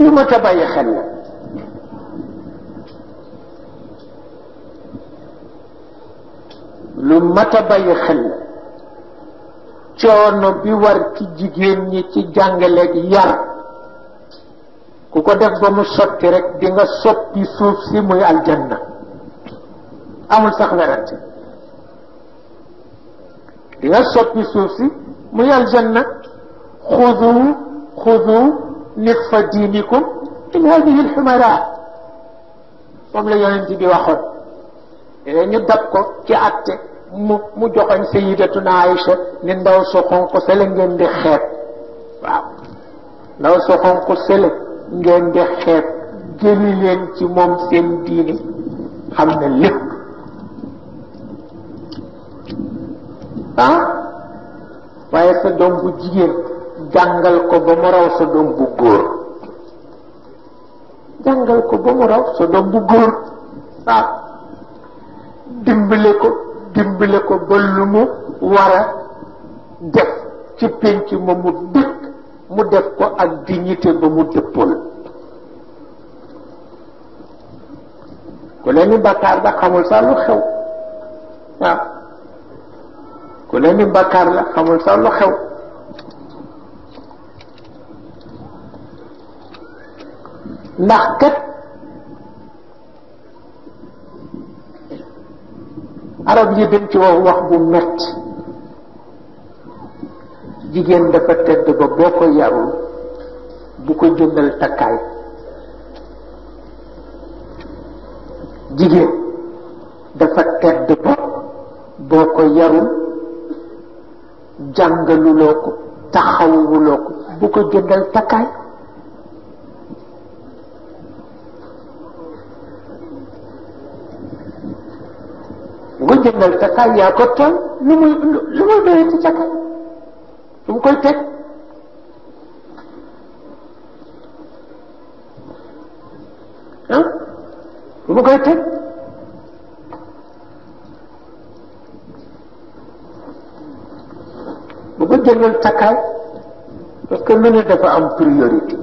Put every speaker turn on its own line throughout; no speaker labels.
lu ma ta bàyyi xel la lu mat a bàyyi xel la coono bi war ci jigéen ñi ci jàngaleeg yar ku ko def ba mu sotti rek di nga soppi suuf si muy aljanna amul sax werante di nga soppi suuf si muy aljanna xudu nisfa diinikum in hadihi alxumara moom la yonent bi waxoon ñu dab ko ci àtte mu joxoñ sayidatuna Aïcha ni ndaw su xonq sele ngeen di xeeb waaw ndaw su xonq sele ngeen di xeeb jëli leen ci moom seen diine xam na lépp waaye sa doom bu jigéen jàngal ko ba mu raw sa doom bu góor jàngal ko ba mu raw sa doom bu góor waaw dimbale ko ba lu mu war a def ci penc ma mu dëkk mu def ko ak dignité ba mu dëppal ku leen ni bakkaar la xamul sax lu xew waaw ku leen ni bakkaar la xamul sax lu xew ndax kat arab yi dañ ci wax bu metti jigéen dafa tedd ba boo ko yarul bu ko jëndal takkaay jigéen dafa tedd ba boo ko yarul jàngaluloo ko taxawuloo ko bu ko jëndal takkaay nga jëndal takkaay yaa ko toll lu muy doyee ci takkaay lu mu koy teg lu mu koy teg bu ko jëndal takkaay parce que lu ne dafa am priorité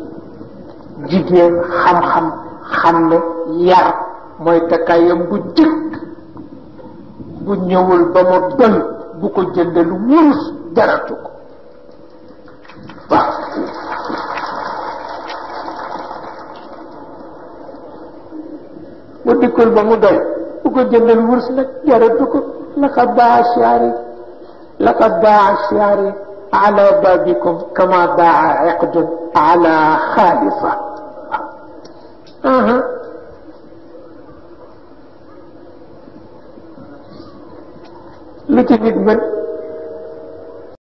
jigéen xam-xam xam ne yar mooy takkaayam bu jëkk bu ñëwul ba mu doy bu ko jëndal wurus jaratu ko waaw bu dikkul ba mu doy bu ko jëndal wurus nag jaratu ko laqad baa shiari ala babikum kama baa iqdun ala xaalisa lu ci nit mën